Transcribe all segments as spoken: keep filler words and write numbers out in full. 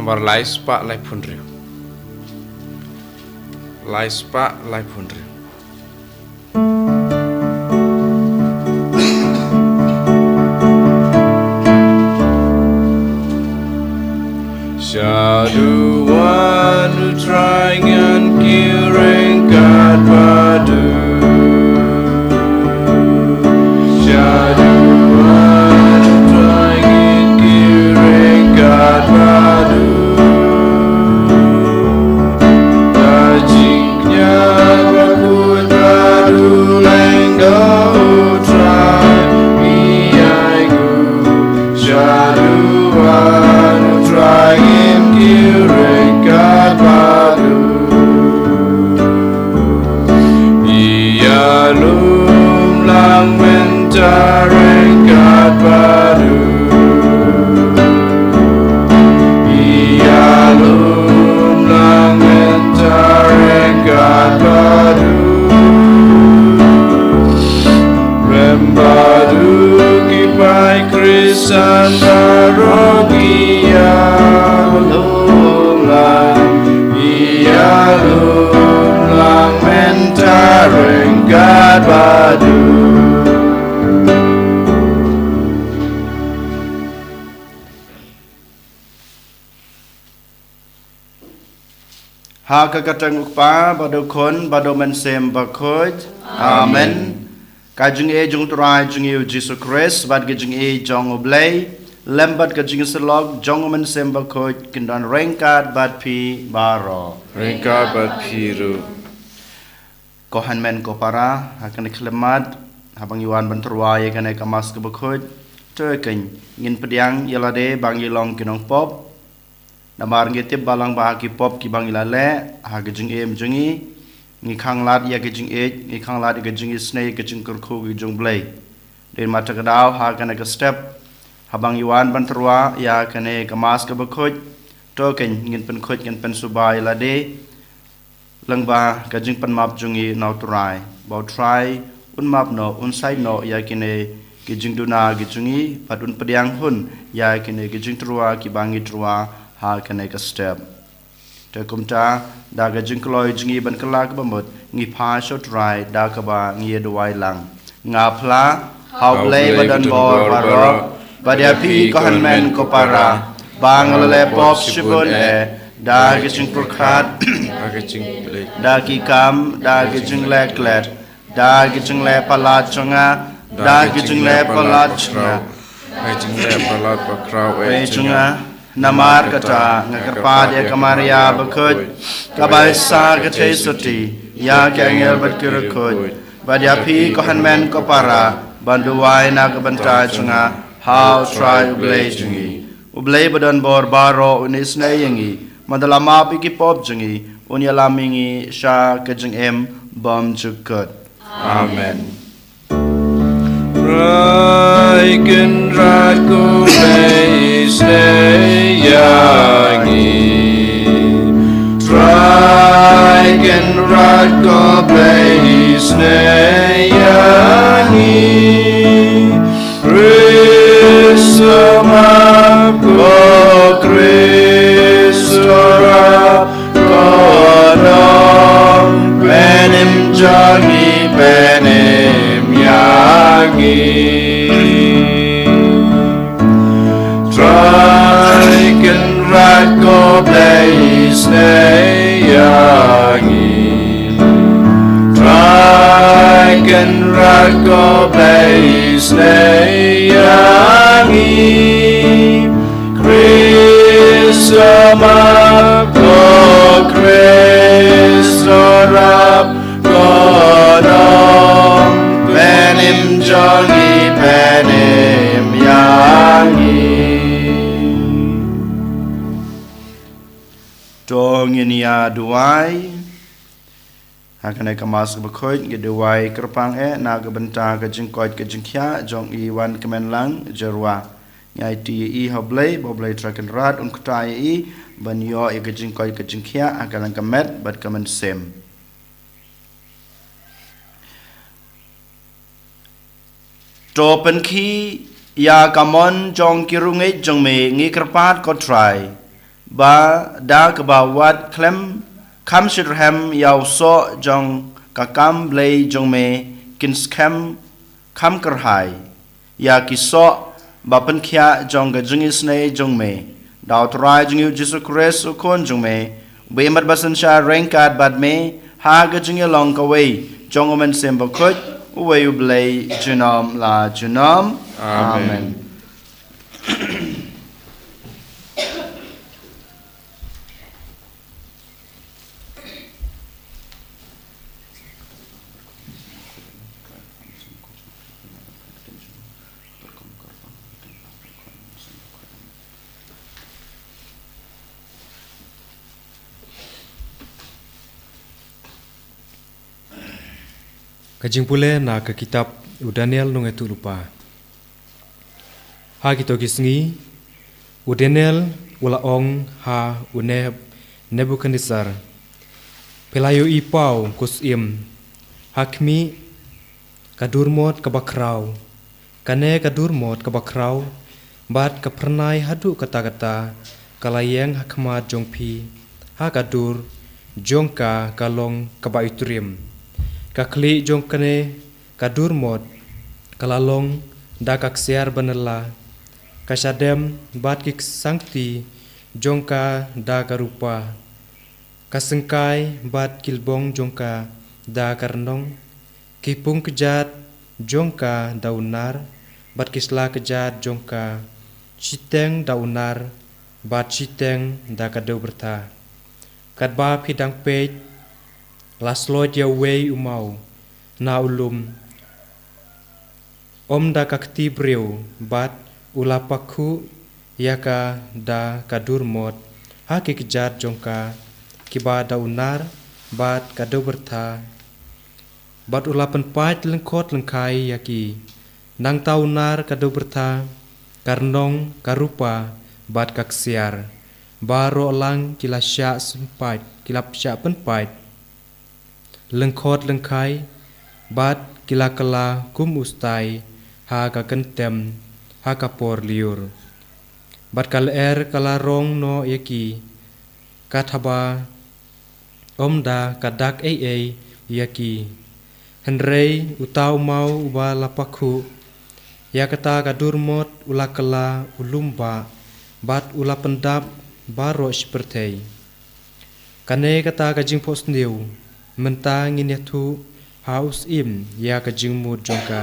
Nambar lai spah laiphew hynriew. Lai spah laiphew hynriew. Shaduh wan U Trai ngan kiew ryngkat bad u. Shaduh wan U Trai ngan kiew ryngkat bad u. Ka jingkñia bakhuid bad u lyngdoh U Trai ïa ngi. Shaduh wan U Trai ngin kiew ryngkat bad u. Ïalum lang mynta ryngkat bad u. Ïalum lang mynta ryngkat bad u. Ryngkat bad u ki paid Khristan baroh ki ïalum lang, ïalum lang mynta ryngkat bad u. Ha ka kyrteng U Kpa, bad U Khun, bad U Mynsiem Bakhuid. Amen. Ka jingïeit jong U Trai jong ngi U Jisu Khrist, bad ka jingïeit jong U Blei, lem bad ka jingïasyllok jong U Mynsiem Bakhuid, kin don ryngkat bad phi baroh. Ryngkat bad phi ruh. Ko hynmen ko para, ha kane ka khyllipmat, haba ngi wan ban tyrwa ïa kane ka Mass kaba khuid, to ïa kane, ngin pdiang ïa lade ba ngi long ki nongpop. Namar ngi tip ba lang ba ha ki pop kiba ngi la leh ha ka jingim jong ngi, ngi khanglad ïa ka jingïeit, ngi khanglad ïa ka jingisynei, ka jingkyrkhu ka jong U Blei. Dei ma ta ka daw ha kane ka step, haba ngi wan ban tyrwa ïa kane ka Mass kaba khuid, to ïa kane, ngin pynkhuid, ngin pynsuba ïa lade. Lyngba ka jingpynmap jong ngi na U Trai, ba U Trai un map noh, un said noh ïa kine ki jingduna ki jong ngi, bad un pdiang hun ïa kine ki jingtyrwa kiba ngi tyrwa ha kane ka step. Te kumta, da ka jingkloi jong ngi ban kylla kaba mut, ngi phai sha U Trai da kaba ngi ïa duwai lang. Nga phla ha U Blei ba don bor baroh, bad ïa phi ko hynmen ko para, ba nga la leh pop shibun eh, da ka jingpyrkhat, da ka jingpyrkhat, da ki kam, da ka jingleh klet, da ka jingleh palat jong nga, da ka jingleh palat jong nga, da ka jingleh palat bakhraw eh jong nga. Namar kata nga kyrpad ïa ka Maria bakhuid, kaba isa ka theisotti ïa ki angel bad ki riewkhuid, bad ïa phi ko hynmen ko para, ban duwai na ka bynta jong nga ha U Trai U Blei jong ngi. U Blei ba don bor baroh un isynei ïa ngi, bad un la map ïa ki pop jong ngi, un ïalam ïa ngi sha ka jingim bymjukut. Amen. Trai Kynrad ko Blei isynei ïa ngi. Trai Kynrad ko Blei isynei ïa ngi. Khrist map, ko Khrist rap, ko Nongpynim, pynim jong ngi, pynim ïa ngi. Trai Kynrad ko Blei isynei ïa ngi. Trai Kynrad ko Blei isynei ïa ngi. Khrist map, ko Khrist rap, ko Nongpynim jong ngi, pynim ïa ngi. To ngin ïa duwai. Ha kane ka Mass kaba khuid ngi duwai kyrpang eh na ka bynta ka jingkoit ka jingkhiah jong i Wankmen Lang Jyrwa. Ngi aiti ïa i ha U Blei, ba U Blei Trai Kynrad un kta ïa i ban ïoh ïa ka jingkoit ka jingkhiah ha ka lyngkha met bad ka mynsiem. To pynkhih ïa ka mon jong ki riewngeit jong me, ngi kyrpad ko Trai, ba da kaba wad khlem kham shitrhem ïa u soh jong ka kam blei jong me kin skhem kham kyrhai ïa ki soh ba pynkhiah jong ka jingisynei jong me. Da U Trai jong ngi U Jisu Khrist U Khun jong me, uba im bad ba synshar ryngkat bad me ha ka jingïalong kawei jong U Mynsiem Bakhuid, uwei U Blei junom la junom. Amen. Amen. Ka jingpule na ka kitab u Daniel nongïathuhlypa. Ha kito ki sngi, u Daniel u la ong ha u Neb-, Nebukadnesar, phi la ïohi paw ko syiem, ha khmih, ka dur mot kaba khraw. Kane ka dur mot kaba khraw bad ka phyrnai haduh katta katta ka la ïeng ha khmat jong phi, ha ka dur jong ka ka long kaba itriem. Ka khlieh jong kane ka dur mot ka la long da ka ksiar ba nylla, ka shadem bad ki sangti jong ka da ka rupa, ka syngkai bad ki lbong jong ka da ka rnong, ki pung kjat jong ka da u nar, bad ki sla kjat jong ka, shiteng da u nar bad shiteng da ka dewbyrtha. Katba phi dang peit, la sloit ïa uwei u maw na u lum, ym da ka kti briew, bad u la pakhuh ïa ka da ka dur mot ha ki kjat jong ka kiba da u nar bad ka dewbyrtha, bad u la pynpait lyngkhot lyngkhai ïa ki. Nangta u nar, ka dewbyrtha, ka rnong, ka rupa bad ka ksiar, baroh lang ki la shah pynpait, ki la shah pynpait lyngkhot lyngkhai, bad ki la kylla kum u stai ha ka kyntem ha ka por lyiur. Bad ka lyer ka la rong noh ïa ki, ka thaba ym da ka dak ei ei ïa ki. Hynrei uta u maw uba la pakhuh ïa kata ka dur mot u la kylla u lum bah, bad u la pyndap baroh shi pyrthei. Kane kata ka jingphohsniew, mynta ngin ïathuh ha u syiem ïa ka jingmut jong ka.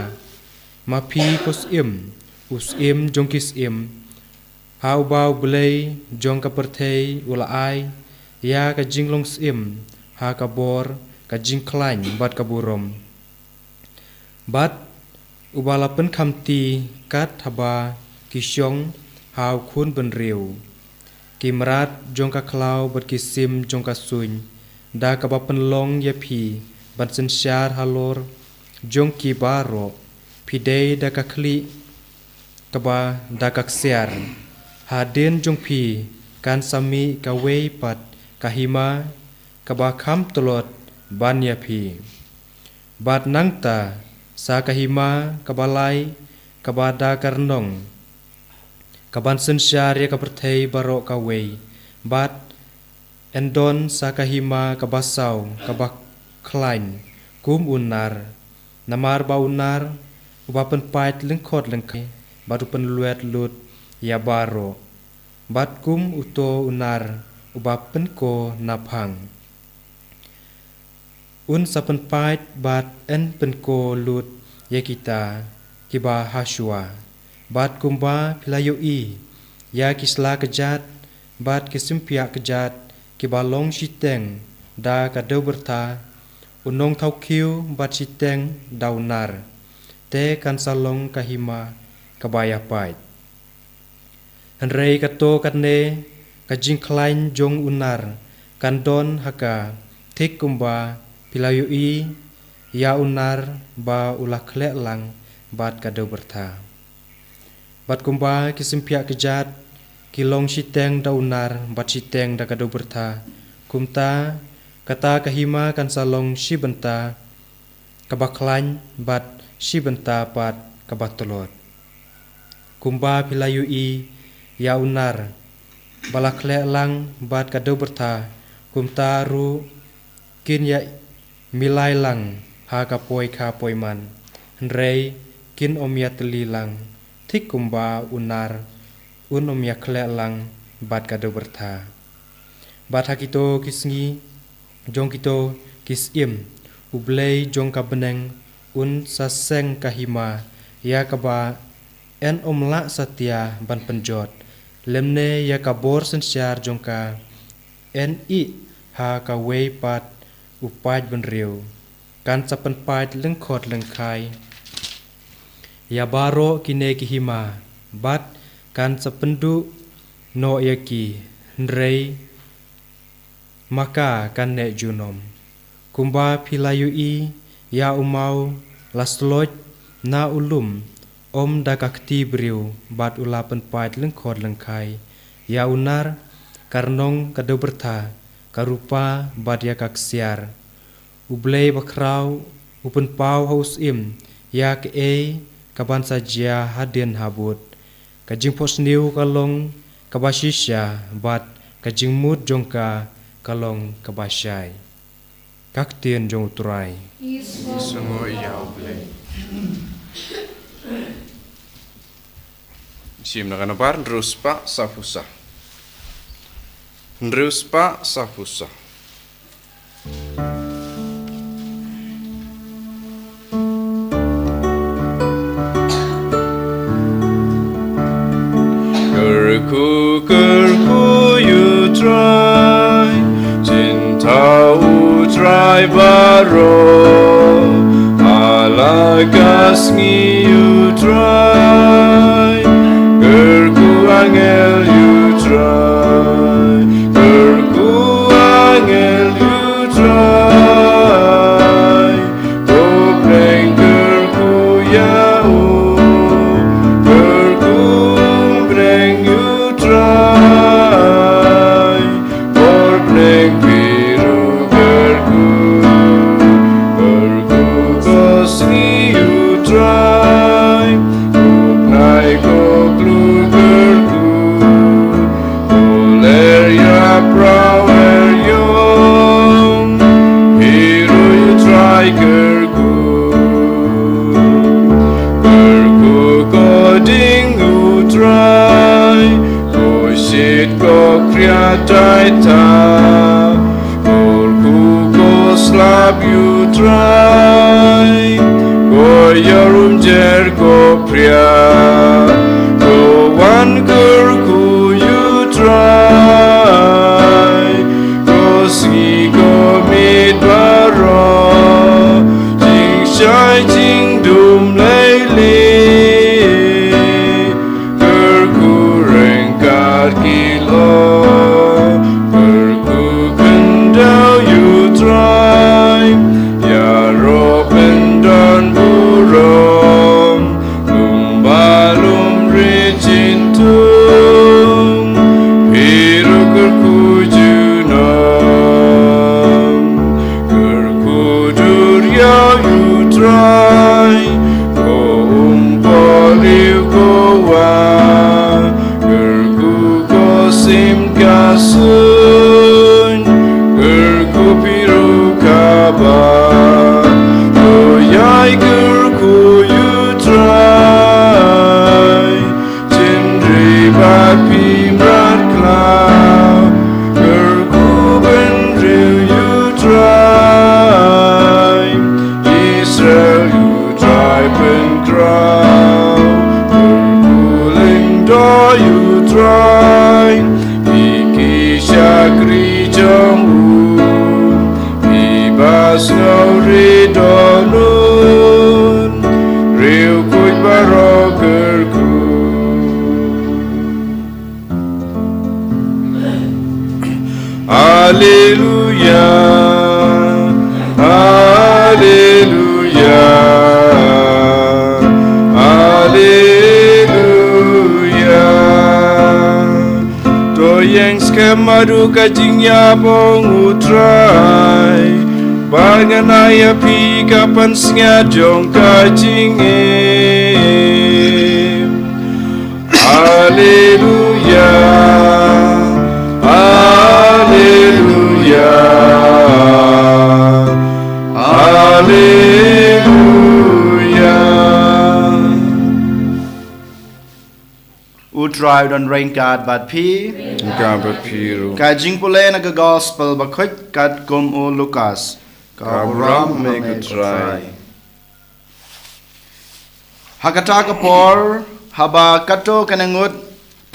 Ma phi ko syiem, u syiem jong ki syiem, ha uba u Blei jong ka pyrthei u la ai ïa ka jinglong syiem ha ka bor, ka jingkhlaiñ bad ka burom. Bad uba la pynkhamti kat haba ki shong ha u khun bynriew, ki mrad jong ka khlaw bad ki sim jong ka suiñ, da kaba pynlong ïa phi ban synshar halor jong ki baroh. Phi dei da ka khlieh kaba da ka ksiar. Hadien jong phi kan sa mih kawei pat ka hima kaba kham tlot ban ïa phi. Bad nangta sa ka hima kaba lai kaba da ka rnong, kaban synshar ïa ka pyrthei baroh kawei. Bad yn don sa ka hima kaba saw kaba khlaiñ kum u nar, namar ba u nar uba pynpait lyngkhot lyngkhai, bad u pynlwet lut ïa baroh, bad kum uto u nar uba pynko naphang. Un sa pynpait bad yn pynko lut ïa kita kiba ha shuwa. Bad kumba phi la ïohi ïa ki sla kjat bad ki sympiah kjat kiba long shiteng da ka dewbyrtha, u nongthaw khiew bad shiteng da u nar, te kan sa long ka hima kaba ïapait. Hynrei kato katne ka jingkhlaiñ jong u nar kan don ha ka, thik kumba phi la ïohi ïa u nar ba u la khleh lang bad ka dewbyrtha. Bad kumba ki sympiah kjat ki long shiteng da u nar bad shiteng da ka dewbyrtha, kumta kata ka hima kan sa long shi bynta kaba khlaiñ bad shi bynta pat kaba tlot. Kumba phi la ïohi ïa u nar ba la khleh lang bad ka dewbyrtha, kumta ruh kin ïa milai lang ha ka poi kha poi man, hynrei kin ym ïa tylli lang, thik kumba u nar un ym ïa khleh lang bad ka dewbyrtha. Bad ha kito ki sngi jong kito ki syiem, U Blei jong ka bneng un sa seng ka hima ïa kaba yn ym lah satia ban pynjot, lymne ïa ka bor synshar jong ka yn ih ha kawei pat u paid bynriew, kan sa pynpait lyngkhot lyngkhai ïa baroh kine ki hima, bad kan sa pynduh noh ïa ki, hynrei ma ka kan neh junom. Kumba phi la ïohi ïa u maw la sloit na u lum, ym da ka kti briew, bad u la pynpait lyngkhot lyngkhai ïa u nar, ka rnong, ka dewbyrtha, ka rupa bad ïa ka ksiar. U Blei bakhraw u pynpaw ha u syiem ïa kaei kaban sa jia hadien habud. Ka jingphohsniew ka long kaba shisha, bad ka jingmut jong ka ka long kaba shai. Ka ktien jong U Trai. Sngew ïa U Blei. Shim na ka nambar hynriew spah saphew saw. Hynriew spah saphew saw. Kyrkhu, kyrkhu ïa U Trai, jin thaw U Trai baroh, ha la ka sngi ïa U Trai, kyrkhu angel ïa U Trai, kyrkhu angel ïa U Trai, ko bneng kyrkhu ïa u, kyrkhu bneng ïa U Trai, bor bneng phi ruh kyrkhu, kyrkhu ko sngi ïa U Trai, ko bnai ko klur kyrkhu, ko lyer ïapraw lyer ïong, phi ruh ïa U Trai kyrkhu. Kyrkhu ko ding ïa U Trai, ko shit ko khriat tai ta, kyrkhu ko slap ïa U Trai, ko ïarum jer ko phriang, ko wan kyrkhu ïa U Trai, ko sngi ko miet baroh, jingshai jingdum lei lei, kyrkhu ryngkat ki lok, kyrkhu khyndew ïa U Trai, ïaroh pyndon burom, lum ba lum rit jingthung, phi ruh kyrkhu junom. Kyrkhu dur ïa U Trai, ko um ko liw ko wah, kyrkhu ko sim ka suiñ, kyrkhu phi ruh kaba, to ïai kyrkhu ïa U Trai, jingri bad phi mrad khlaw, kyrkhu bynriew ïa U Trai, Israel ïa U Trai pynkhraw, kyrkhu lyngdoh ïa U Trai, phi ki shakri jong u, phi ba sngewrit dohnud, riewkhuid baroh kyrkhu. Alleluia, alleluia, alleluia. To ïeng skhem haduh ka jingïap, ong U Trai, bad ngan ai ïa phi ka pansngiat jong ka jingim. Alleluia, Trai u don ryngkat bad phi. Ryngkat bad phi ruh. Ka jingpule na ka gospel bakhuid katkum u Lukas. Ka burom ïa me ko Trai. Ha kata ka por, haba katto katne ngut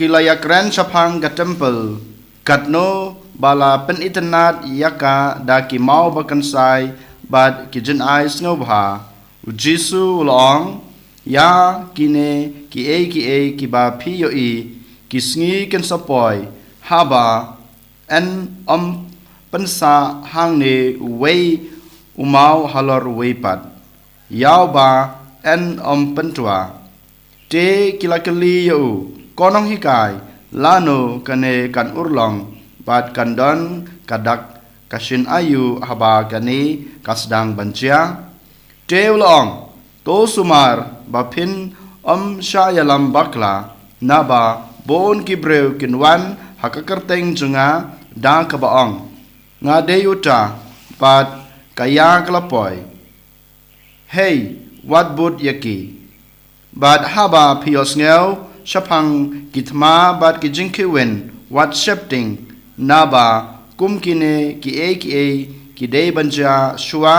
ki la ïakren shaphang ka templ, katno ba la pynitynnad ïa ka da ki maw bakynsai bad ki jingai sngewbha. U Jisu u la ong, ïa kine kiei kiei kiba phi ïohi, ki sngi kin sa poi, haba yn ym pynsah hangne uwei u maw halor uwei pat, ïa uba yn ym pyntwa. Te ki la kylli ïa u, ko nonghikai, lano kane kan urlong, bad kan don ka dak ka shin aïu haba kane ka sdang ban jia? Te u la ong, to sumar ba phin ym shah ïalam bakla, naba bun ki briew kin wan ha ka kyrteng jong nga, da kaba ong, nga dei uta, bad ka ïa ka la poi. Hei, wat bud ïa ki. Bad haba phi ïohsngew shaphang ki thma bad ki jingkhih win, wat sheptieng, naba kum kine kiei kiei ki dei ban jia shuwa,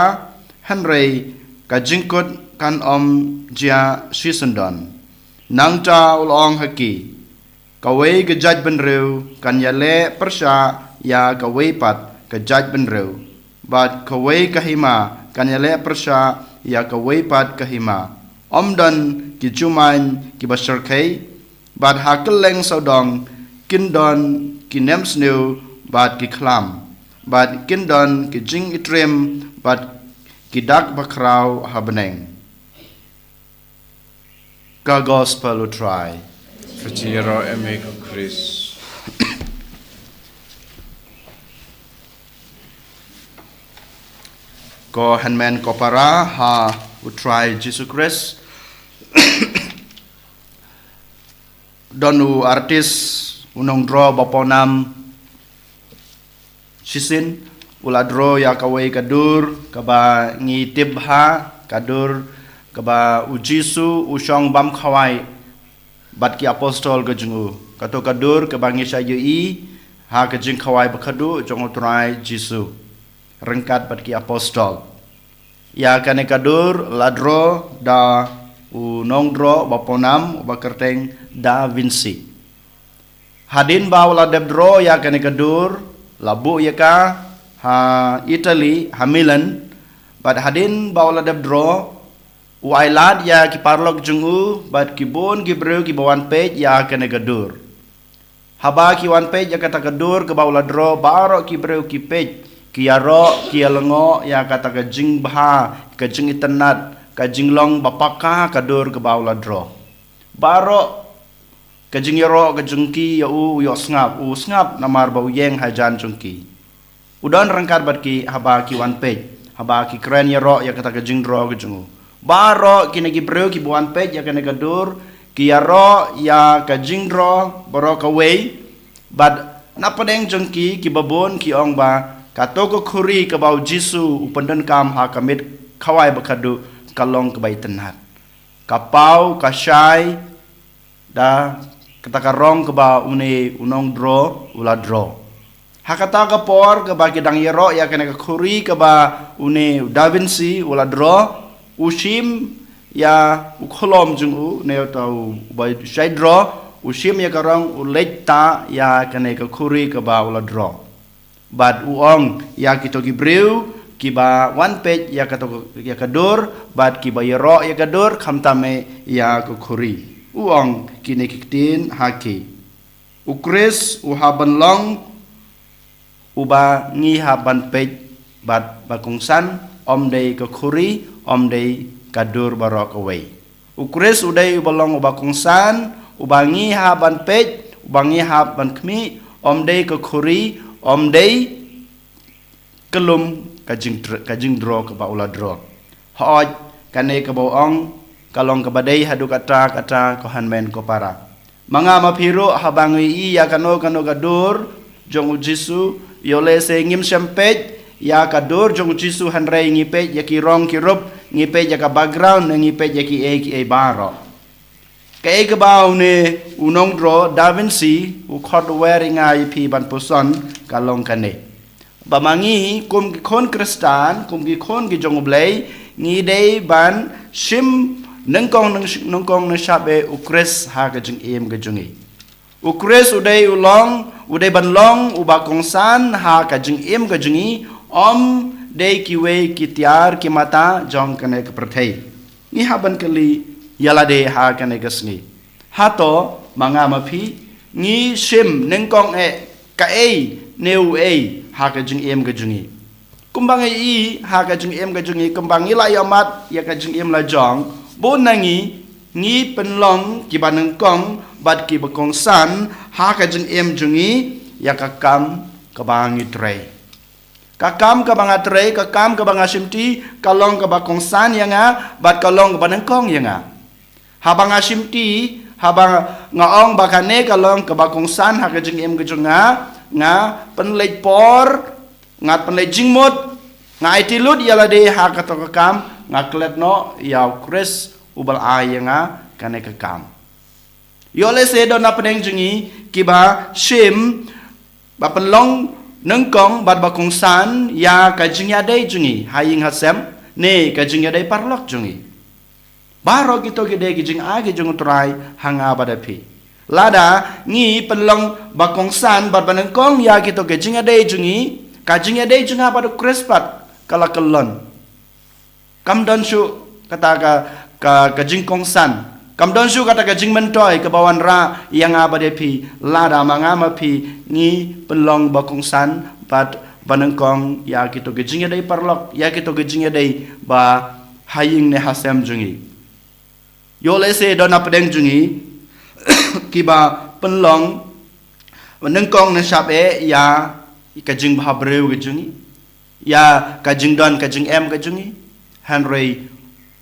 hynrei ka jingkut kan ym jia shisyndon. Nangta u la ong ha ki, kawei ka jaitbynriew kan ïaleh pyrshah ïa kawei pat ka jaitbynriew, bad kawei ka hima kan ïaleh pyrshah ïa kawei pat ka hima. Ym don ki jumaiñ kiba shyrkhei, bad ha kylleng sawdong kin don ki nemsniew bad ki khlam, bad kin don ki jingitriem bad ki dak bakhraw ha bneng. Ka gospel u Trai. Pyrthei ro eme ko Khrist. Ko hynmen ko para ha u Trai Jisu Khrist. Don u artist, u nongdro ba pawnam shisien, u la dro ïa kawei ka dur kaba ngi tip bha, ka dur kaba u Jisu u shong bam khawai bad ki apostol ka jong u. Kato ka dur kaba ngi shah ïohi ha ka jingkhawai bakhadduh jong u Trai Jisu ryngkat bad ki apostol. Ïa kane ka dur la dro da u nongdro ba pawnam uba kyrteng Da Vinci. Hadien ba u la dep dro ïa kane ka dur, la buh ïa ka ha Italy, ha Milan, bad hadien ba u la dep dro, u ailad ïa ki paralok jong u bad ki bun ki briew kiba wan peit ïa kane ka dur. Haba ki wan peit ïa kata ka dur kaba u la dro, baroh ki briew ki peit, ki ïaroh, ki ïalyngngoh ïa kata ka jingbha, ka jingitynnad, ka jinglong ba paka ka dur kaba u la dro. Baroh ka jingïaroh ka jong ki ïa u, u ïohsngap, u sngap namar ba u ïeng hajan jong ki. U don ryngkat bad ki haba ki wan peit, haba ki kren ïaroh ïa kata ka jingdro ka jong u. Baroh kine ki briew kiba wan peit ïa kane ka dur, ki ïaroh ïa ka jingdro baroh kawei, bad na pdeng jong ki kiba bun ki ong ba kato ka khuri kaba u Jisu u pyndonkam ha ka miet khawai bakhadduh ka long kaba itynnad. Ka paw, ka shai, da kata ka rong kaba une u nongdro u la dro. Ha kata ka por kaba ki dang ïaroh ïa kane ka khuri kaba une u Da Vinci u la dro, u shim ïa u khlom jong u, ne uta u ba shai dro, u shim ïa ka rong, u leit ta ïa kane ka khuri kaba u la dro. Bad u ong ïa kito ki briew kiba wan peit ïa kato, ïa ka dur, bad kiba ïaroh ïa ka dur, khamtam eh ïa ka khuri. U ong kine ki ktien ha ki. U Khrist u hap ban long uba ngi hap ban peit bad ba kongsan, ym dei ka khuri, ym dei ka dur baroh kawei. U Khrist u dei uba long uba kongsan, uba ngi hap ban peit, uba ngi hap ban khmih, ym dei ka khuri, ym dei ka lum ka jing, ka jingdro kaba u la dro. Hooid, kane kaba u ong ka long kaba dei haduh katta katta, ko hynmen ko para. Ma nga ma phi ruh haba ngi ïohi ïa kano kano ka dur jong u Jisu, ïoh lehse ngim shym peit ïa ka dur jong u Jisu, hynrei ngi peit ïa ki rong ki rup, ngi peit ïa ka background, ne ngi peit ïa kiei kiei baroh. Kaei kaba une u nongdro Da Vinci u khot wer ïa nga ïa phi ban puson ka long kane. Ba ma ngi kum ki khun Khristan, kum ki khun ki jong U Blei, ngi dei ban shim nyngkong nyng-, nyngkong nyngshap eh u Khrist ha ka jingim ka jong ngi. U Khrist u dei u long, u dei ban long uba kongsan ha ka jingim ka jong ngi, ym dei kiwei ki tiar ki mata jong kane ka pyrthei. Ngi hap ban kylli ïa lade ha kane ka sngi. Hato ma nga ma phi ngi shim nyngkong eh kaei ne uei ha ka jingim ka jong ngi? Kumba ngi ïohi ha ka jingim ka jong ngi, kumba ngi la ïohmad ïa ka jingim la jong, bun na ngi ngi pynlong kiba nyngkong bad kiba kongsan ha ka jingim jong ngi ïa ka kam kaba ngi trei. Ka kam kaba nga trei, ka kam kaba nga shimti, ka long kaba kongsan ïa nga bad ka long kaba nyngkong ïa nga. Haba nga shimti, haba nga ong ba kane ka long kaba kongsan ha ka jingim ka jong nga, nga pynleit por, nga pynleit jingmut, nga aiti lut ïa lade ha kato ka kam, nga klet noh ïa u Khrist uba la ai ïa nga kane ka kam. Ïoh lehse don na pdeng jong ngi kiba shim ba pynlong nyngkong bad ba kongsan ïa ka jingïadei jong ngi ha ïing ha sem ne ka jingïadei paralok jong ngi. Baroh kito ki dei ki jingai ki jong U Trai ha nga bad ha phi. Lada ngi pynlong ba kongsan bad ba nyngkong ïa kito ki jingïadei jong ngi, ka jingïadei jong nga bad u Khrist pat ka la kyllon. Kam don shuh kata ka, ka, ka jingkongsan. Kam don shuh kata ka jingmyntoi kaba wanrah ïa nga bad ïa phi, lada ma nga ma phi ngi pynlong ba kongsan bad ba nyngkong ïa kito ki jingïadei paralok, ïa kito ki jingïadei ba ha ïing ne ha sem jong ngi. Ïoh lehse don na pdeng jong ngi kiba pynlong ba nyngkong nyngshap eh ïa ka jingbhabriew ka jong ngi, ïa ka jingdon ka jingem ka jong ngi. Hynrei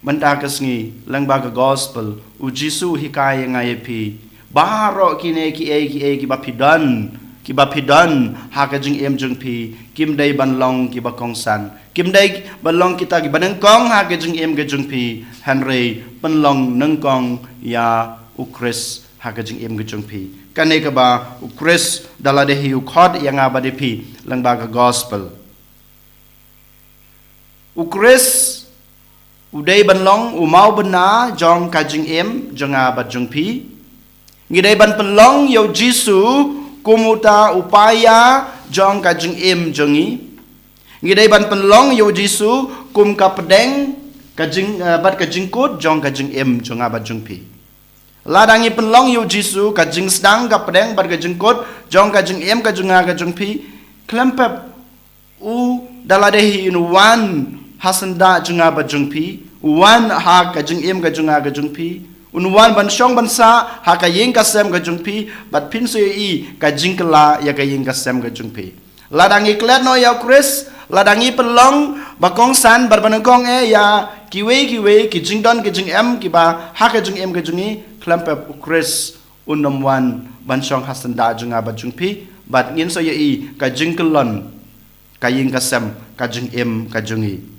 mynta ka sngi lyngba ka gospel, u Jisu u hikai ïa nga ïa phi, baroh kine kiei kiei kiba phi don, kiba phi don ha ka jingim jong phi, kim dei ban long kiba kongsan, kim dei ban long kita kiba nyngkong ha ka jingim ka jong phi, hynrei pynlong nyngkong ïa u Khrist ha ka jingim ka jong phi. Kane kaba u Khrist da lade hi u khot ïa nga bad ïa phi lyngba ka gospel. U Khrist u dei ban long u mawbynna jong ka jingim jong nga bad jong phi. Ngi dei ban pynlong ïa u Jisu kum uta u paia jong ka jingim jong ngi. Ngi dei ban pynlong ïa u Jisu kum ka pdeng ka jing, eh, bad ka jingkut jong ka jingim jong nga bad jong phi. Lada ngi pynlong ïa u Jisu ka jingsdang, ka pdeng bad ka jingkut jong ka jingim ka jong nga ka jong phi, khlem pep u da lade hi un wan ha syndah jong nga bad jong phi, u wan ha ka jingim ka jong nga ka jong phi, un wan ban shong ban sah ha ka ïing ka sem ka jong phi, bad phin sa ïohi ka jingkylla ïa ka ïing ka sem ka jong phi. Lada ngi klet noh ïa u Khrist, lada ngi pynlong ba kongsan bad ba nyngkong eh ïa kiwei kiwei ki jingdon ki jingem kiba ha ka jingim ka jong ngi, khlem pep u Khrist un ym wan ban shong ha syndah jong nga bad jong phi, bad ngin sa ïohi ka jingkyllon ka ïing ka sem, ka jingim ka jong ngi.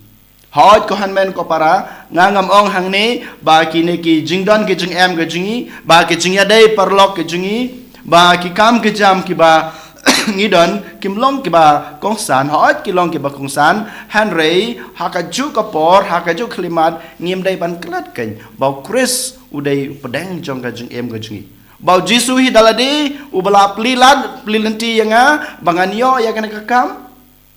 Hooid ko hynmen ko para, nga ngam ong hangne ba kine ki jingdon ki jingem ka jong ngi, ba ki jingïadei paralok ka jong ngi, ba ki kam ki jam kiba ngi don kim long kiba kongsan, hooid ki long kiba kongsan, hynrei ha kajuh ka por, ha kajuh ka khyllipmat, ngim dei ban klet keiñ ba u Khrist u dei u pdeng jong ka jingim ka jong ngi. Ba u Jisu hi da lade uba la plie lad, plie lynti ïa nga ba ngan ïoh ïa kane ka kam,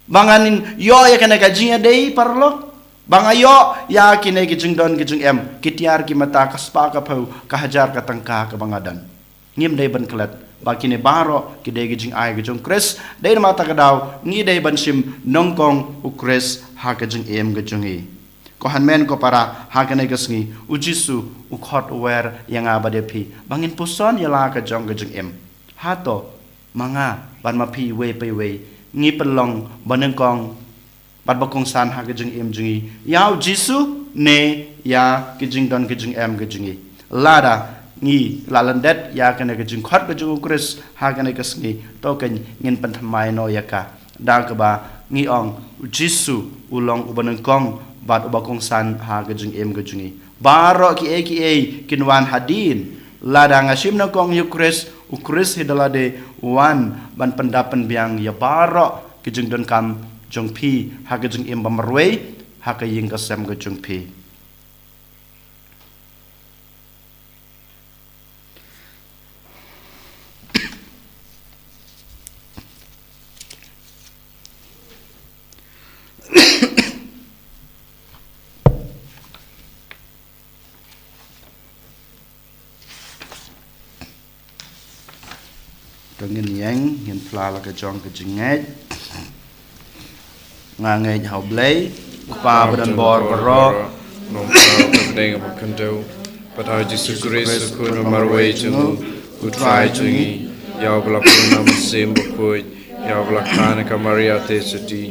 ba ngan ïoh ïa kane ka jingïadei paralok, ba nga ïoh ïa kine ki jingdon ki jingem, ki tiar ki mata, ka spah ka phew, ka hajar ka tyngka kaba nga don. Ngim dei ban klet ba kine baroh ki dei ki jingai ki jong u Khrist. Dei namar kata ka daw ngi dei ban shim nyngkong u Khrist ha ka jingim ka jong ngi. Ko hynmen ko para, ha kane ka sngi u Jisu u khot u wer ïa nga bad ïa phi ba ngin puson ïa la ka jong ka jingim. Hato ma nga bad ma phi iwei pa iwei ngi pynlong ba nyngkong bad ba kongsan ha ka jingim jong ngi ïa u Jisu ne ïa ki jingdon ki jingem ka jong ngi? Lada ngi la lyndet ïa kane ka jingkhot ka jong u Khrist ha kane ka sngi, to keiñ ngin pynthymmai noh ïa ka da kaba ngi ong u Jisu u long uba nyngkong bad uba kongsan ha ka jingim ka jong ngi. Baroh kiei kiei kin wan hadien, Lada nga shim nyngkong ïa u Khrist, u Khrist hi da lade u wan ban pyndap pynbiang ïa baroh ki jingdonkam jong phi ha ka jingim ba marwei, ha ka ïing ka sem ka jong phi. To ngin ïeng, ngin phla la ka jong ka jingngeit. Nga ngeit ha U Blei, U Kpa ba don bor baroh, Nongpynim bapdeng bakhyndew, bad ha U Jisu Khrist, U Khun ba marwei jong U, U Trai jong ngi, ïa uba la pynlong Mynsiem Bakhuid, ïa uba la kha na ka Maria Theisotti,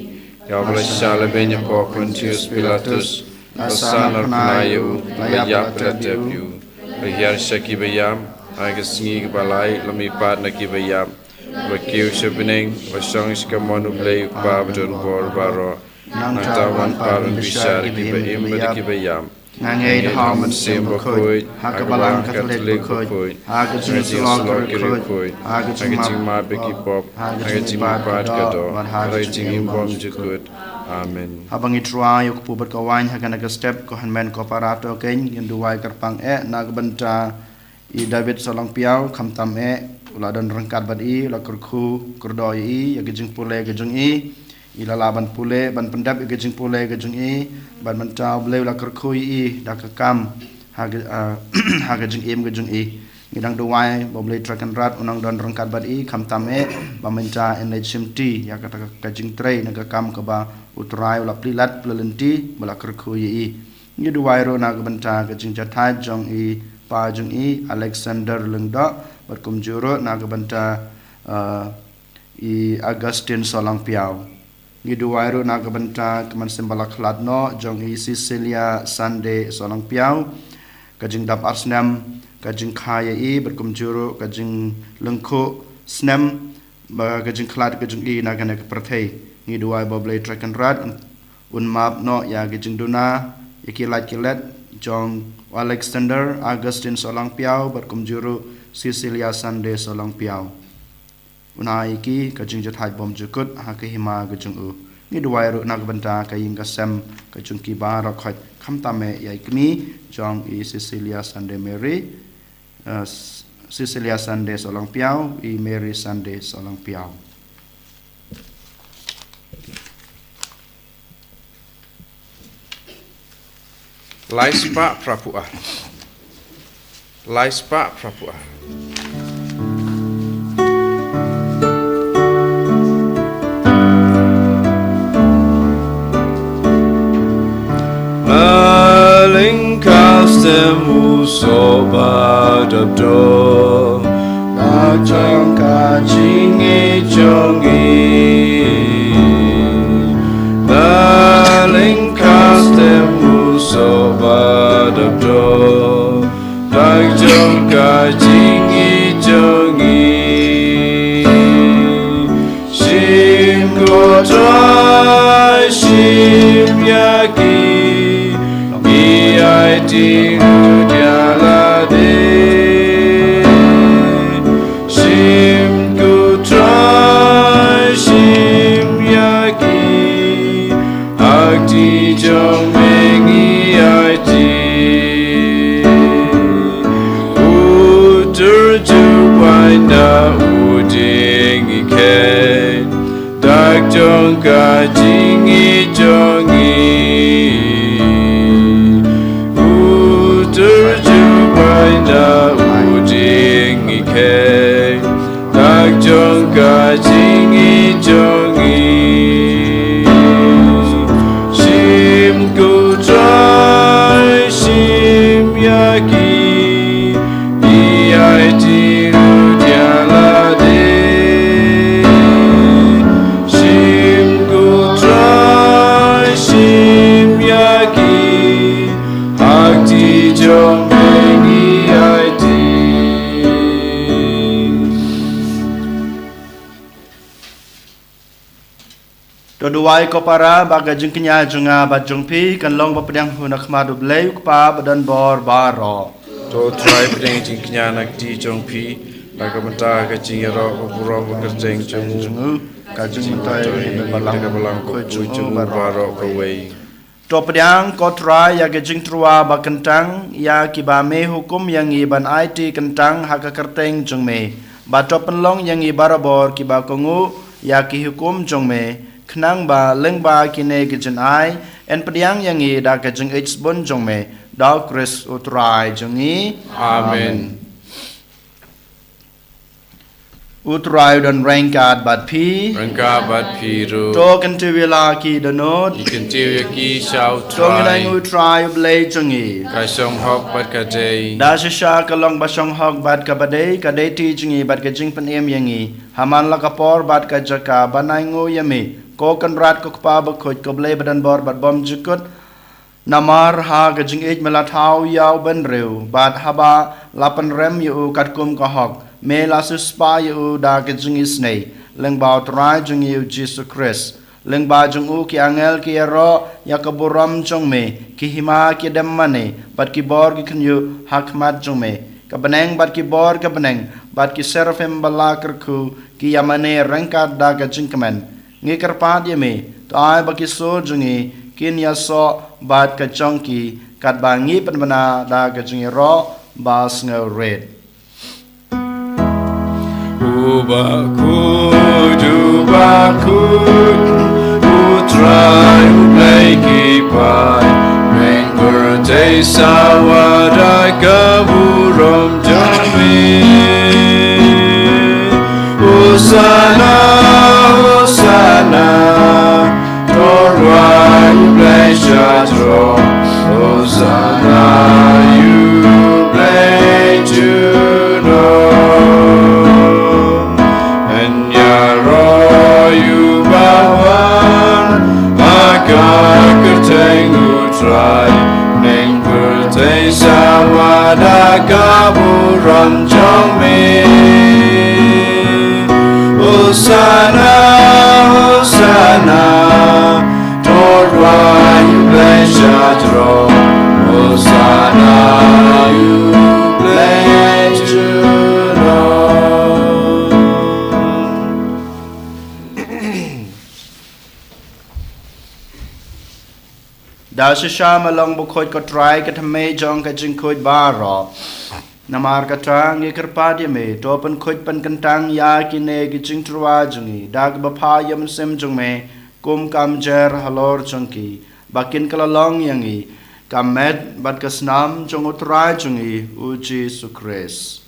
ïa uba la shah lehbeiñ hapoh Pontius Pilatus, la sah na ka bnai, ïa u la ïap bad la tep ïa u, la hiar sha ki ba ïap, ha ka sngi kaba lai la mihpat na ki ba ïap, la kiew sha bneng, la shong sha kamon U Blei U Kpa ba don bor baroh. Nangta wan pat ban bishar ïa ki ba im bad ïa ki ba ïap. Nga ngeit ha U Mynsiem Bakhuid, ha ka Balang Katholik bakhuid, ha ka jingïasyllok bakhuid, ha ka jingmap ki pop, ha ka jingmihpat ka doh, bad ha ka jingim bymjukut. Amen. Haba ngi tyrwa ïa u kpu bad ka waiñ ha kane ka step, ko hynmen ko para, to kein ngin duwai kyrpang eh na ka bynta i David Sohlongphiaw, khamtam eh u la don ryngkat bad i, u la kyrkhu kyrdoh ïa i, ïa ka jingpule ka jong i, i la lah ban pule, ban pyndep ïa ka jingpule ka jong i, bad mynta U Blei u la kyrkhu ïa i da ka kam ha ka, ah, ha ka jingim ka jong i. Ngi dang duwai ba U Blei Trai Kynrad un nang don ryngkat bad i, khamtam eh ba mynta yn leit shimti ïa kata ka, ka jingtrei na ka kam kaba U Trai u la plie lad plie lynti ba la kyrkhu ïa i. Ngi duwai ruh na ka bynta ka jingjahthait jong i pa jong i Alexander Lyngdoh, bad kumjuh ruh na ka bynta, eh, i Augustine Sohlongphiaw. Ngi duwai ruh na ka bynta ka mynsiem ba la khlad noh jong i Cecilia Sunday Sohlongphiaw, ka jingdap ar snem ka jingkha ïa i, bad kumjuh ruh ka jinglyngkhuh snem ba ka jingkhlad ka jong i na kane ka pyrthei. Ngi duwai ba U Blei Trai Kynrad un, un map noh ïa ka jingduna, ïa ki lait ki let jong u Alexander Augustine Sohlongphiaw, bad kumjuh ruh Cecilia Sunday Sohlongphiaw. Un ai ïa ki ka jingjahthait bymjukut ha ka hima ka jong u. Ngi duwai ruh na ka bynta ka ïing ka sem ka jong ki baroh khoit, khamtam eh ïa i kmie jong i Cecilia Sunday Mary, eh, Cecilia Sunday Sohlongphiaw, i Mary Sunday Sohlongphiaw. Lai spah phra phew ar. Lai spah phra phew ar. Lyngkha stem u soh ba dap dor, na jong ka jingïeit jong ngi. Na lyngkha stem u soh ba dap dor, na jong ka jingïeit jong ngi. Shim ko Trai, shim ïa ki, ngi aiti ruh ïa lade. Shim ko Trai, shim ïa ki, ha kti jong me ngi aiti. Utur jubaiñ da u dieng ngi kheiñ, da ka jong ka jingïeit jong ngi. Utur jubaiñ da u dieng ngi kheiñ, da ka jong ka jingïeit jong ngi. Shim ko Trai, shim ïa ki, ngi aiti ruh ïa lade. Shim ko Trai, shim ïa ki, ha kti jong me ngi aiti. To duwai ko para ba ka jingkñia jong nga bad jong phi kan long ba pdiang hun ha khmat U Blei U Kpa ba don bor baroh. Ko Trai, pdiang jingkñia na kti jong phi, na ka bynta ka jingïaroh ka burom ka kyrteng jong u, ka jingmyntoi ka balang, ka balang ka khuid jong u baroh kawei. To pdiang ko Trai ïa ka jingtyrwa ba kyntang ïa kiba me hukum ïa ngi ban aiti kyntang ha ka kyrteng jong me. Ba to pynlong ïa ngi barabor kiba kohnguh ïa ki hukum jong me. Khnang ba lyngba kine ki jingai, yn pdiang ïa ngi da ka jingïeit sbun jong me, da u Khrist u Trai jong ngi. Amen. U Trai u don ryngkat bad phi. Ryngkat bad phi ruh. To kyntiew ïa la ki dohnud. Ngi kyntiew ïa ki sha u Trai. To ngin ai nguh ïa u Trai u Blei jong ngi. Ka shong hok bad ka dei. Da shisha ka long ba shong hok bad kaba dei, ka dei ti jong ngi bad ka jingpynim ïa ngi. Ha man la ka por bad ka jaka ban ai nguh ïa me, ko Kynrad ko Kpa bakhuid, ko Blei ba don bor bad bymjukut. Namar ha ka jingïeit me la thaw ïa u bynriew, bad haba la pynrem ïa u katkum ka hok, me la siewspah ïa u da ka jingisynei, lyngba u Trai jong ngi u Jisu Khrist. Lyngba jong u ki angel ki ïaroh ïa ka burom jong me, ki hima ki dem mane, bad ki bor ki khynñiuh ha khmat jong me. Ka bneng bad ki bor ka bneng, bad ki serafim ba la kyrkhu, ki ïa mane ryngkat da ka jingkmen. Ngi kyrpad ïa me, to ai ba ki sur jong ngi kin ïasoh bad ka jong ki, katba ngi pynbna da ka jingïaroh ba sngewrit. U bakhuid, u bakhuid, u Trai u Blei ki paid, neng pyrthei sawa da ka burom jong me. Hosana, Hosana, to rwai u Blei sha throng. Hosana ïa u Blei junom. Yn ïaroh ïa u ba wan ha ka kyrteng u Trai, neng pyrthei sawa da ka burom jong me. Hosana, Hosana, to rwai u Blei sha throng. Hosana ïa u Blei junom. Da shisha me long bakhuid ko Trai, ka thymmei jong ka jingkhuid baroh. Namar kata ngi kyrpad ïa me, to pynkhuid pynkyntang ïa kine ki jingtyrwa jong ngi da kaba phah ïa u Mynsiem jong me kum ka mynsiem halor jong ki, ba kin kylla long ïa ngi ka met bad ka snam jong u Trai jong ngi u Jisu Khrist.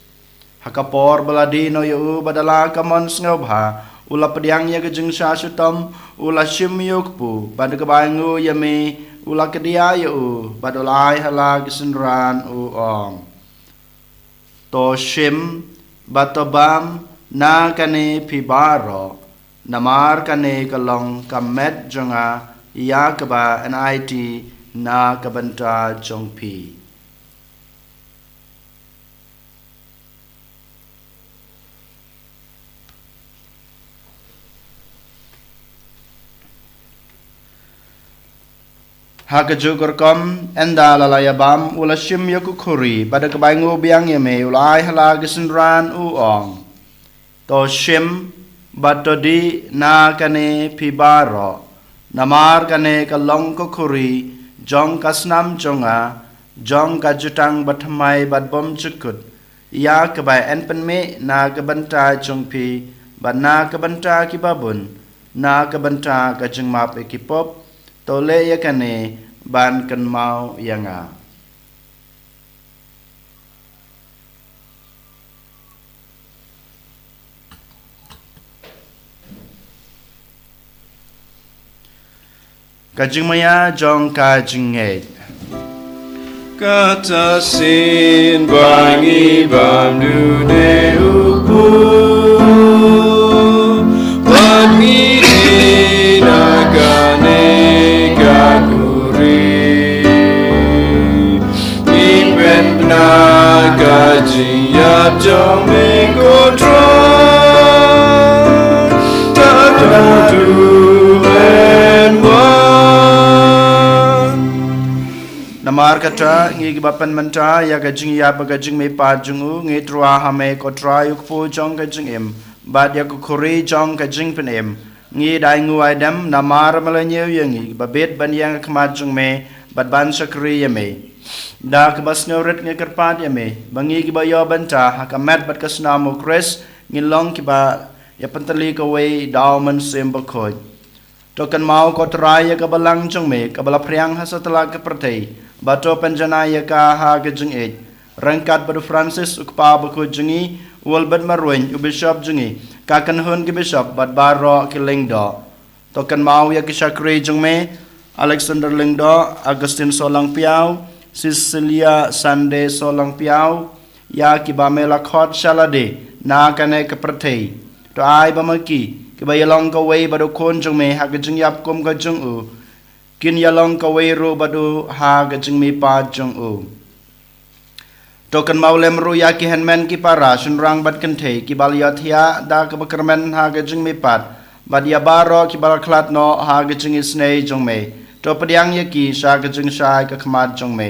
Ha ka por ba la die noh ïa u bad da la ka mon sngewbha, u la pdiang ïa ka jingshah shitom, u la shim ïa u kpu, bad da kaba ai nguh ïa me, u la kdiah ïa u, bad u la ai ha la ki synran, u ong: To shim bad to bam na kane phi baroh, namar kane ka long ka met jong nga, ïa kaba yn aiti na ka bynta jong phi. Ha kajuh ka rukom, ynda la la ïa bam, u la shim ïa ka khuri, bad da kaba ai nguh biang ïa me, u la ai ha la ki synran, u ong: To shim bad to dih na kane phi baroh, namar kane ka long ka khuri jong ka snam jong nga, jong ka jutang bathymmai bad bymjukut, ïa kaba yn pynmih na ka bynta jong phi bad na ka bynta kiba bun, na ka bynta ka jingmap ïa ki pop. To leh ïa kane ban kynmaw ïa nga. Ka jingmaïa jong ka jingngeit. Kata shisien ba ngi bam duh ne u kpu, ba ngi dih na kane ka khuri. Ngi pynbna ka jingïap jong me ko Trai, tad haduh men wan. Namar Namar kata, ngi kiba pynmynta ïa ka jingïap bad ka jingmihpat jong u, ngi tyrwa ha me ko Trai u kpu jong ka jingim, bad ïa ka khuri jong ka jingpynim. Ngi da ai nguh ai dem namar me la ñiew ïa ngi, ba bit ban ïeng ha khmat jong me, bad ban shakri ïa me. Da kaba sngewrit ngi kyrpad ïa me, ba ngi kiba ïoh bynta ha ka met bad ka snam u Khrist, ngin long kiba ïa pyntylli kawei da u Mynsiem Bakhuid. To kynmaw ko Trai ïa ka balang jong me, kaba la phriang ha satlak ka pyrthei, bad to pynjanai ïa ka ha ka jingïeit. Ryngkat bad u Francis u kpa bakhuid jong ngi, u Albert Marwein u bishop jong ngi, ka kynhun ki bishop bad baroh ki lyngdoh. To kynmaw ïa ki shakri jong me, Alexander Lyngdoh, Augustine Solangpiaw, Cecilia Sande Solangpiaw, ïa kiba me la khot sha lade na kane ka pyrthei. To ai ba ma ki, kiba ïalong kawei bad u Khun jong me ha ka jingïap kum ka jong u, kin ïalong kawei ruh bad u ha ka jingmihpat jong u. To kynmaw lem ruh ïa ki hynmen ki para, shynrang bad kynthei, kiba la ïohthiah da kaba kyrmen ha ka jingmihpat, bad ïa baroh kiba la khlad noh ha ka jingisynei jong me. To pdiang ïa ki sha ka jingshai ka khmat jong me.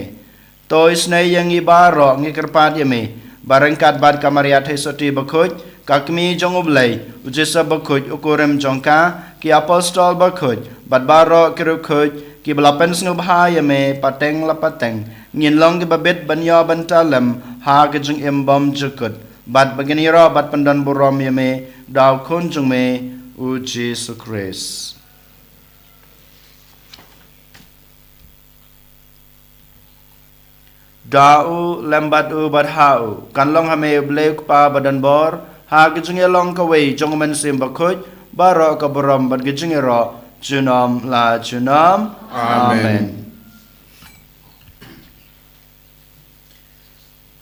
To isynei ïa ngi baroh, ngi kyrpad ïa me, ba ryngkat bad ka Maria Theisotti Bakhuid, ka Kmie jong u Blei, u Joseph Bakhuid u kurim jong ka, ki apostol bakhuid, bad baroh ki riewkhuid, kiba la pynsngewbha ïa me pateng la pateng, ngin long kiba bit ban ïoh bynta lem ha ka jingim bymjukut, bad ba ngin ïaroh bad pyndon burom ïa me da u Khun jong me, u Jisu Khrist. Da u, lem bad u, bad ha u, kan long ha me u Blei u Kpa badonbor, ha ka jingïalong kawei jong u Mynsiem Bakhuid, baroh ka burom bad ka jingïaroh, junom la junom. Amen. Amen.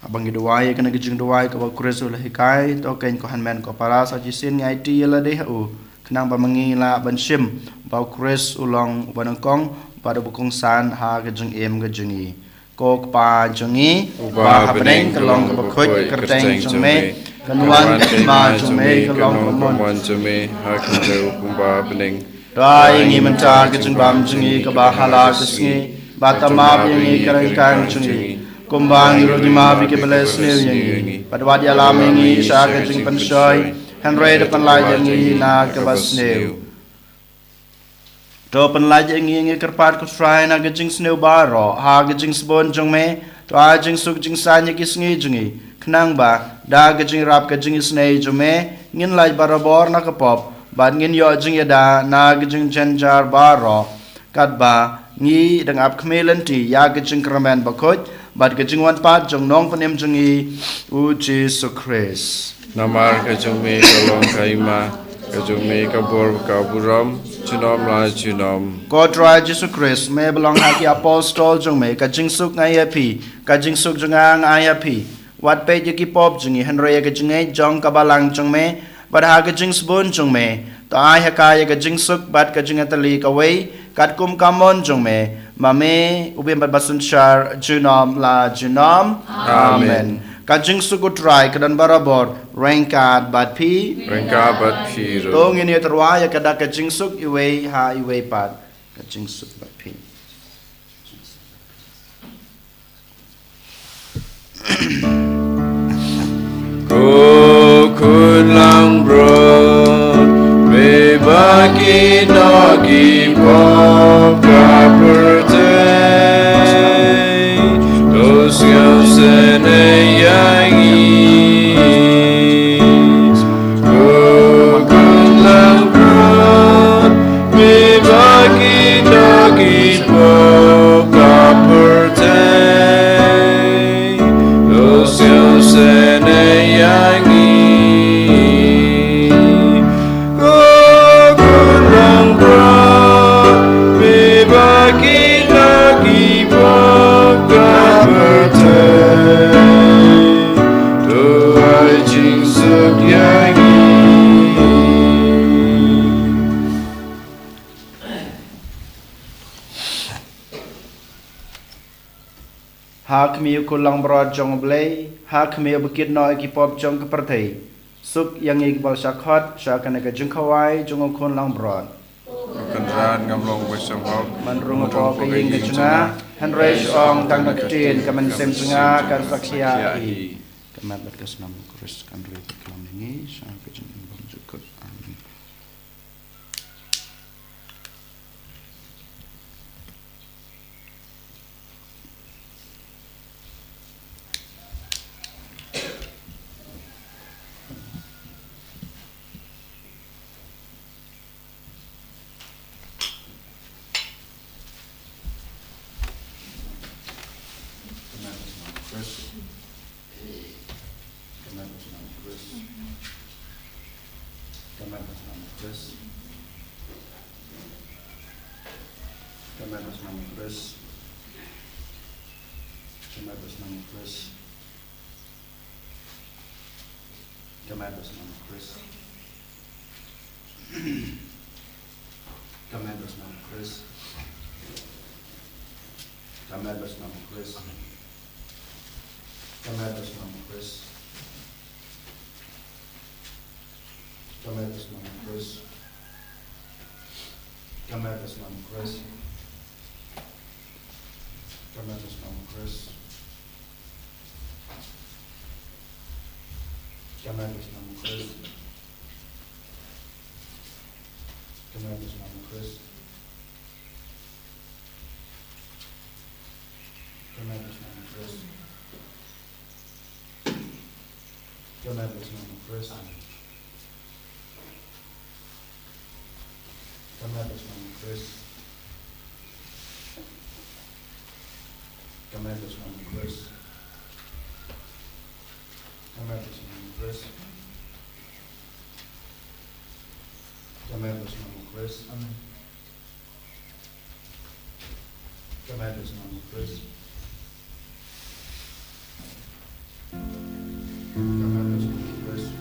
Haba ngi duwai ïa kane ka jingduwai kaba u Khrist u la hikai, to keiñ ko hynmen ko para, sa shisien ngi aiti ïa lade ha u, khnang ba ma ngi lah ban shim ba u Khrist u long uba nyngkong bad uba kongsan ha ka jingim ka jong ngi. Ko Kpa jong ngi, uba ha bneng, ka long kaba khuid ka kyrteng jong me, kan wan ka hima jong me, kan long ka mon jong me ha khyndew kumba ha bneng. To ai ïa ngi mynta ka jingbam jong ngi kaba ha la ka sngi, bad to map ïa ngi ka ryngkang jong ngi, kumba ngi ruh ngi map ïa kiba leh sniew ïa ngi, bad wat ïalam ïa ngi sha ka jingpynshoi, hynrei to pynlait ïa ngi na kaba sniew. To pynlait ïa ngi, ngi kyrpad ko Trai, na ka jingsniew baroh ha ka jingsbun jong me, to ai jingsuk jingsaiñ ïa ki sngi jong ngi, khnang ba da ka jingïarap ka jingisynei jong me, ngin lait barabor na ka pop, bad ngin ïoh jingïada na ka jingjynjar baroh, katba ngi dang ap khmih lynti ïa ka jingkyrmen bakhuid bad ka jingwan pat jong u Nongpynim jong ngi, u Jisu Khrist. Namar ka jong me ka long ka hima, ka jong me ka bor, ka burom, junom la junom. Ko Trai Jisu Khrist, me ba la ong ha ki apostol jong me, ka jingsuk nga ai ïa phi, ka jingsuk jong nga nga ai ïa phi. Wat peit ïa ki pop jong ngi, hynrei ïa ka jingngeit jong ka balang jong me, bad ha ka jingsbun jong me, to ai ha ka ïa ka jingsuk bad ka jingïatylli kawei, katkum ka mon jong me, ma me, u bym bad ba synshar, junom la junom. Amen. Amen. Ka jingsuk u Trai ka don barabor ryngkat bad phi. Ryngkat bad phi ruh. To ngin ïa tyrwa ïa ka da ka jingsuk iwei ha iwei pat. Ka jingsuk bad phi. Ko Khun langbrot, me ba ki no ki pop ka pyrthei, to sngewsynei ïa ngi. Ko Khun langbrot, me ba ki no ki pop ka pyrthei, to sngewsynei ïa ngi. Ko Khun langbrot, me ba ki no ki pop ka pyrthei, to ai jingsuk ïa ngi. Ha khmih, ko Khun langbrot jong U Blei, ha khmih ba ki no ki pop jong ka pyrthei. Suk ïa ngi kiba la shah khot sha kane ka jingkhawai jong U Khun langbrot. Trai, ngam long uba shemphang. Man rung hapoh ka ïing ka jong nga, hynrei shu ong tang da ka ktien, ka mynsiem jong nga kan sa khia hi. Ka met bad ka snam u Khrist kan ri bad ka long ïa ngi sha ka jingim bymjukut. Amen. Ka met bad ka snam u Khrist. Ka met bad ka snam u Khrist. Ka met bad ka snam u Khrist. Ka met bad ka snam u Khrist. Ka met bad ka snam u Khrist. Ka met bad ka snam u Khrist. Ka met bad ka snam u Khrist. Ka met bad ka snam u Khrist. Ka met bad ka snam u Khrist. Ka met bad ka snam u Khrist. Ka met bad ka snam u Khrist. Ka met bad ka snam u Khrist. Ka met bad ka snam u Khrist. Ka met bad ka snam u Khrist. Ka met bad ka snam u Khrist. Ka met bad ka snam u Khrist. Amen. Ka met bad ka snam u Khrist. Ka met bad ka snam u Khrist.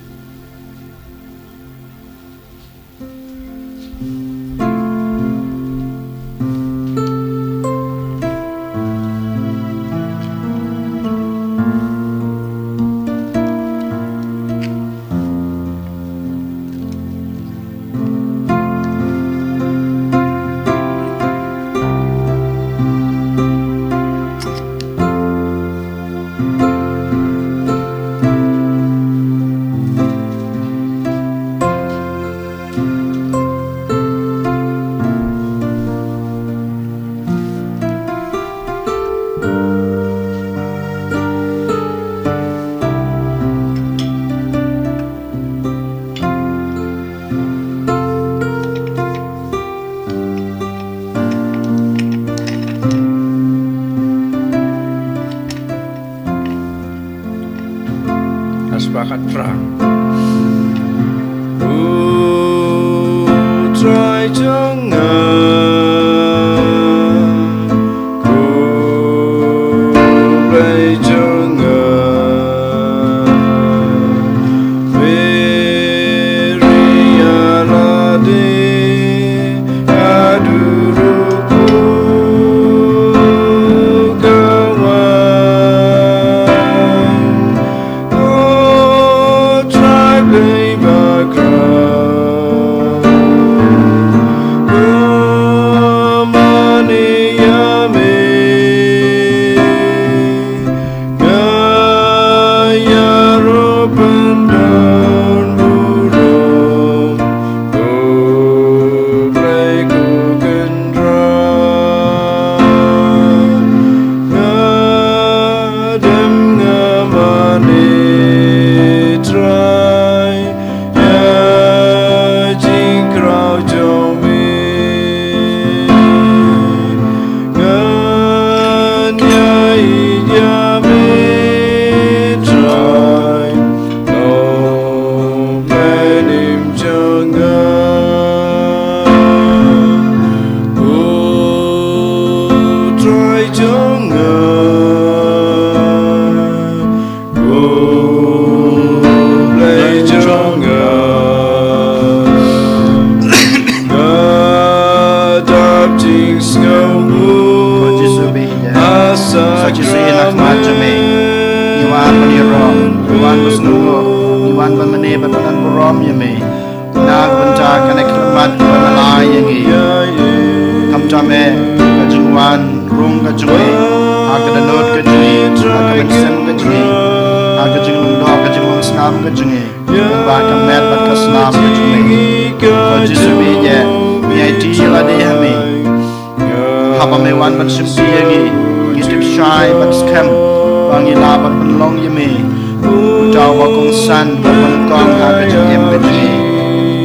Ka spah khatphra. U Trai jong nga, ko Blei jong nga, Maria lade ka duru ko ka wan. O Trai Blei bakhuid, ka mane ïa me. Nga ïaroh ban don burom, ko Blei ko Kynrad. Nga dem nga mane Trai, ïa jingkraw jong me. Ngan ïaieit ïa me Trai, Nongpynim jong nga. O Trai jong nga, ko Blei jong nga, nga dap jingsngew. Ko Jisu, ba ïeit ïa, ha sa Jisu, ïa na khmat jong me ngi wan ban ïaroh, ngi wan ban sngewnguh, ngi wan ban mane bad ban don burom ïa me. Na ka bynta kane ka khmat kaba me la ai ïa ngi. Ba me ka jingwan rung ka jong ngi ha ka dohnud ka jong ngi, ha ka mynsiem ka jong ngi, ha ka jinglong doh ka jinglong snam ka jong ngi, ba ka met bad ka snam ka jong ngi. Ko Jisu, ngi ïeit, ngi aiti ïa lade ha me. Haba me wan ban shimti ïa ngi, ngi tip shai bad skhem ba ngi lah ban pynlong ïa me uta uba kongsan bad ban kong ha ka jingim ka jong ngi.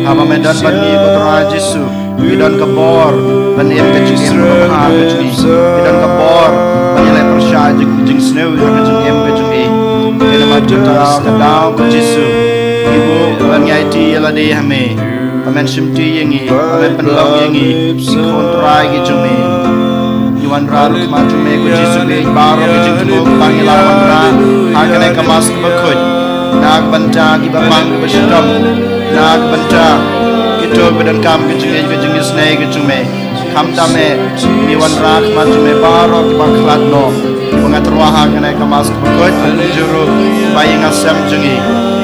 Haba me don bad ngi, ko Trai Jisu, ngi don ka bor ban im ka jingim kaba bha ka jong ngi. Ngi don ka bor ban ïaleh pyrshah jing, jingsniew ha ka jingim ka jong ngi. Te namar kata ka daw, ko Jisu, ngi buh ban ïaiti ïa lade ha me. Ba men shimti ïa ngi, ba men pynlong ïa ngi ki khun trai ki jong me. Ngi wanrah ruh ha khmat jong me, ko Jisu, ïa baroh ki jingthmu ba ngi la wanrah ha kane ka Mass kaba khuid, na ka bynta kiba pang kiba shitom, na ka bynta kito kiba donkam ka jingïeit ka jingisynei ka jong me. Khamtam eh, ngi wanrah ha khmat jong me baroh kiba khlad noh, kiba nga tyrwa ha kane ka Mass kaba khuid, bad kumjuh ruh kiba ïing ha sem jong ngi.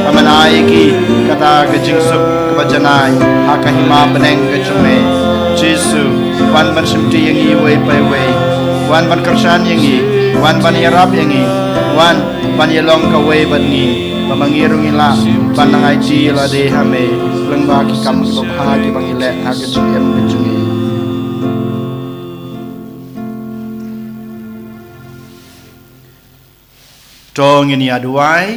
Ba men ai ïa ki kata ka jingsuk kaba janai ha ka hima bneng ka jong me. Jisu, wan ban shimti ïa ngi iwei pa iwei. Wan ban kyrshan ïa ngi, wan ban ïarap ïa ngi, wan ban ïalong kawei bad ngi, ba ma ngi ruh ngi lah ban nang aiti ïa lade ha me lyngba ki kam kiba bha kiba ngi leh ha ka jingim ka jong ngi. To ngin ïa duwai.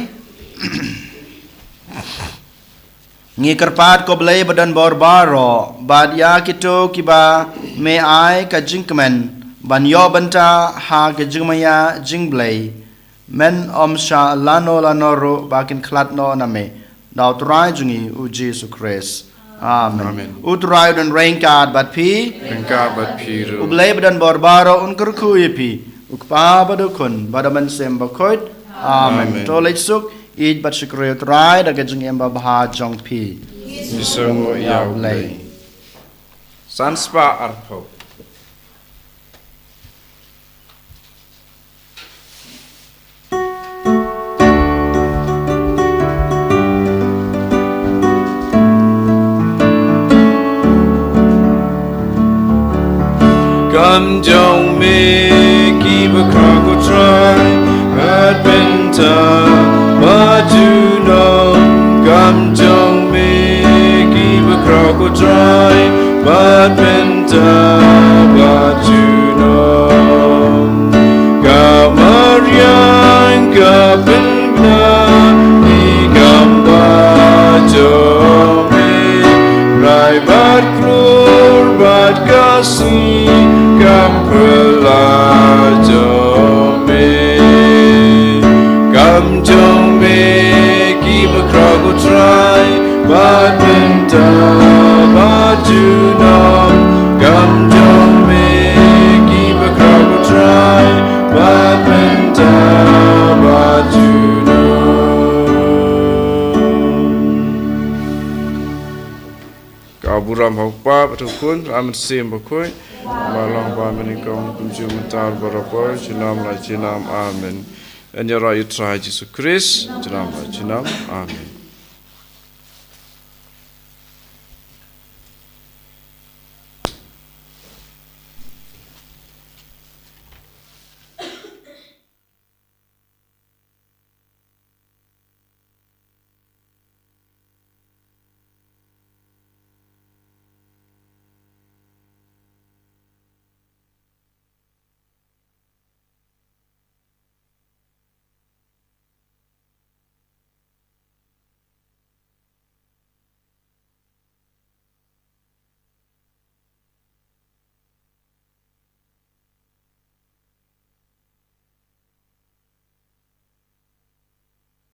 Ngi kyrpad, ko Blei ba don bor baroh, bad ïa kito kiba me ai ka jingkmen ban ïoh bynta ha ka jingmaïa jong U Blei, men ym shah lano lano ruh ba kin khlad noh na me, da U Trai jong ngi U Jisu Khrist. Amen. Amen. U Trai un ryngkat bad phi. Ryngkat bad phi ruh. U Blei ba don bor baroh un kyrkhu ïa phi, U Kpa bad U Khun bad U Mynsiem Bakhuid. Amen. Amen. To leit suk, ïeit bad shakri U Trai da ka jingim babha jong phi. Ngi sngewnguh ïa U Blei. San spah arphew. Kam jong me ki bakhraw, ko Trai, bad bynta bad junom. Kam jong me ki bakhraw, ko Trai, bad bynta bad junom. Ka mariang ka pynbna ïa ka kam bad jong me. Rai bad klur bad ka sngi kam pyrshah jong me. Kam jong me ki bakhraw, ko Trai, bad bynta bad junom. Kam jong me ki bakhraw, ko Trai, bad bynta bad junom. Ka burom ha U Kpa bad U Khun bad U Mynsiem Bakhuid. Ba long ba mynnyngkong, kumjuh mynta, baroh por, junom la junom. Amen. Yn ïaroh ïa U Trai Jisu Khrist junom la junom. Amen.